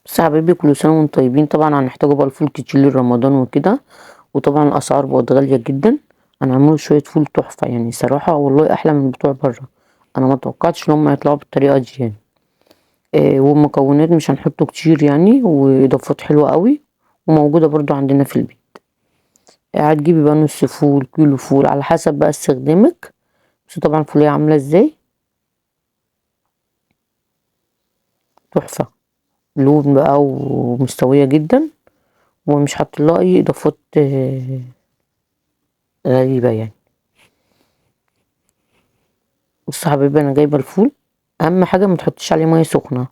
بس يا حبايبي كل سنة وانتم طيبين. طبعا هنحتاجوا بقى الفول كتير لرمضان وكده، وطبعا الاسعار بقت غالية جدا. هنعمله شوية فول تحفة يعني، صراحة والله احلى من بتوع بره. انا ما توقعتش ان هم يطلعوا بالطريقة دي يعني. والمكونات مش هنحطه كتير يعني، واضافات حلوة قوي وموجودة برضو عندنا في البيت. هتجيبي بقى نص فول، كيلو فول، على حسب بقى استخدامك. بس طبعا الفوليه عامله ازاي تحفة، لون بقى ومستويه جدا، ومش حاطين لها اي اضافات غريبة يعني. بصوا حبايبي انا جايبه الفول، اهم حاجة ما تحطيش عليه مية سخنة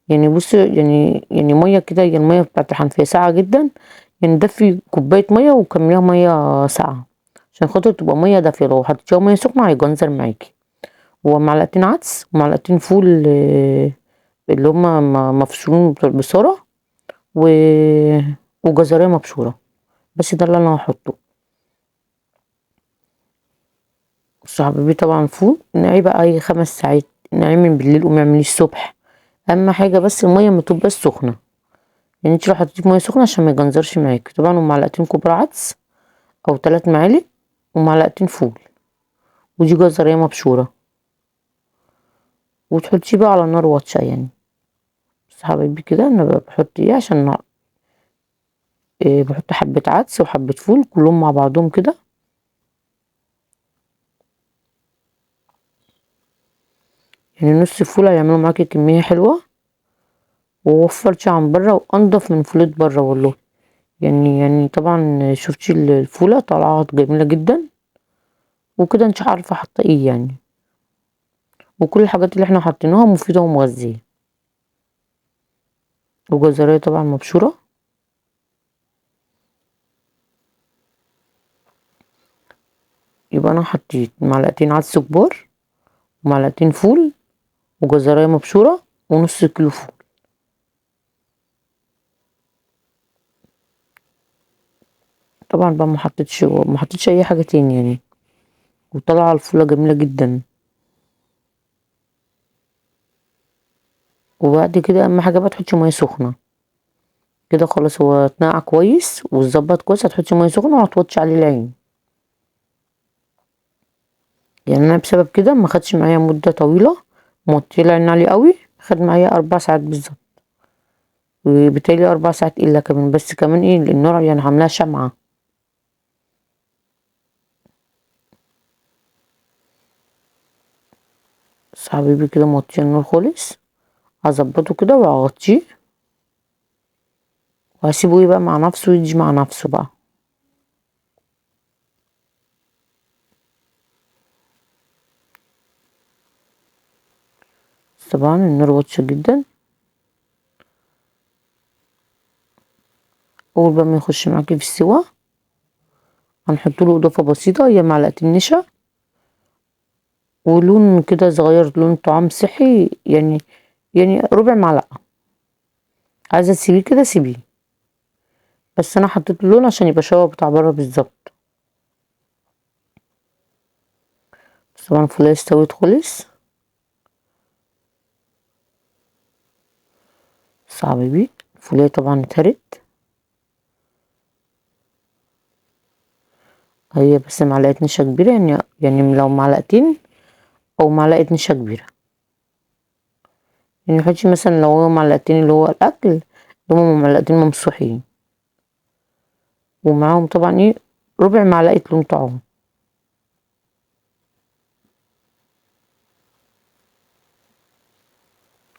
يعني. بصوا يعني مية كده، يعني المية بتاعت الحنفية ساقعه جدا، يعني دفي كوباية مية وكمليها مية ساقعه عشان خاطر تبقى مية دافيه. لو حطيتيها مية سخنة هيجنزر معاكي. ومعلقتين عدس ومعلقتين فول اللي هما مفصولين بتوع البصاره وجزريه مبشوره، بس ده اللي انا هحطه. بصوا حبايبي طبعا فول نقعيه بقى اي 5 ساعات، نقعيه من بالليل قومي اعمليه الصبح. اهم حاجة بس المية ما تبقاش سخنة يعني، انت لو حطيتيه في مية سخنة عشان ما يجنزرش معاكي. طبعا ومعلقتين كبار عدس او 3 معالق ومعلقتين فول، ودي جزريه مبشوره، وتحطيه بقى على نار واطية يعني. بس حبايبي كده انا بحط ايه عشان بحط حبه عدس وحبه فول كلهم مع بعضهم كده. يعني نص فول هيعملوا معاكي كمية حلوة، ووفرتي عن بره وانضف من فولة بره والله. يعني طبعا شفتي الفوله طالعه جميلة جدا، وكده انت عارفه حاطه ايه يعني، وكل الحاجات اللي احنا حاطيناها مفيدة ومغذيه. وجزريه طبعا مبشوره. يبقى انا حطيت معلقتين عدس كبار ومعلقتين فول وجزريه مبشوره ونص كيلو فول. طبعا بقى ما حطيتش اي حاجة تاني يعني، وطلع الفوله جميلة جدا. وبعد كده اهم حاجة بقى تحطي مية سخنة كده، خلاص هو اتنقع كويس واتظبط كويس. هتحطي مية سخنة وهتوطي عليه العين. يعني انا بسبب كده ما خدش معايا مده طويلة، موطيه العين عليه قوي، خد معايا 4 ساعات بالظبط، وبالتالي 4 ساعات الا كمان، بس كمان ايه النار يعني عاملاها شمعة. بس حبيبي كده موطيه النار خالص، هظبطه كده وهغطيه وهسيبه ايه بقى مع نفسه، يجي مع نفسه بقى. طبعا النار واطية جدا. اول بقى ما يخش معاكي في السوا هنحط له اضافه بسيطة، هي معلقتين نشا ولون كده صغير، لون طعام صحي يعني ربع معلقه. عايزه تسيبيه كده سيبيه، بس انا حطيت اللون عشان يبقى شبه بتاع بره بالظبط. بس طبعا الفوليه استوت خالص. بس حبايبي الفوليه طبعا اتهرت، هي بس معلقه نشا كبيرة، يعني لو معلقتين او معلقه نشا كبيرة يعني. حطي مثلا لو هو معلقتين اللي هو الاكل اللي هما معلقتين ممسوحين، ومعاهم طبعا ايه ربع معلقه لون طعام.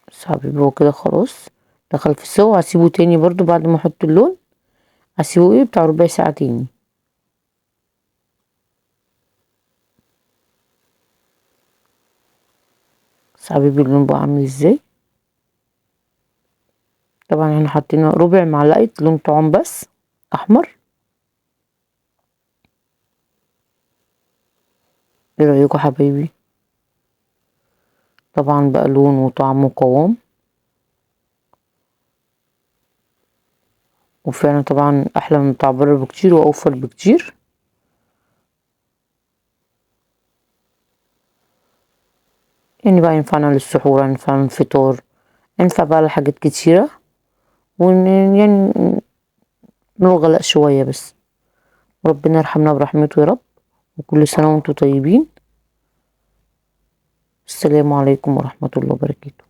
بس حبيبي هو كده خلاص دخل في السوا. هسيبه تاني برضو بعد ما احط اللون، هسيبه ايه بتاع ربع ساعة تاني. بس حبيبي اللون بقى عامل ازاي. طبعا احنا حاطين ربع معلقه لون طعام بس احمر. ايه رايكم حبايبي؟ طبعا بقى لون وطعم وقوام، وفعلا طبعا احلى من بتاع بره بكتير واوفر بكتير. يعني بقى ينفعنا للسحور، ينفعنا للفطار، ينفع بقى لحاجات كتيرة. يعني نغلق شوية بس. ربنا يرحمنا برحمته يا رب، وكل سنة وانتم طيبين. السلام عليكم ورحمة الله وبركاته.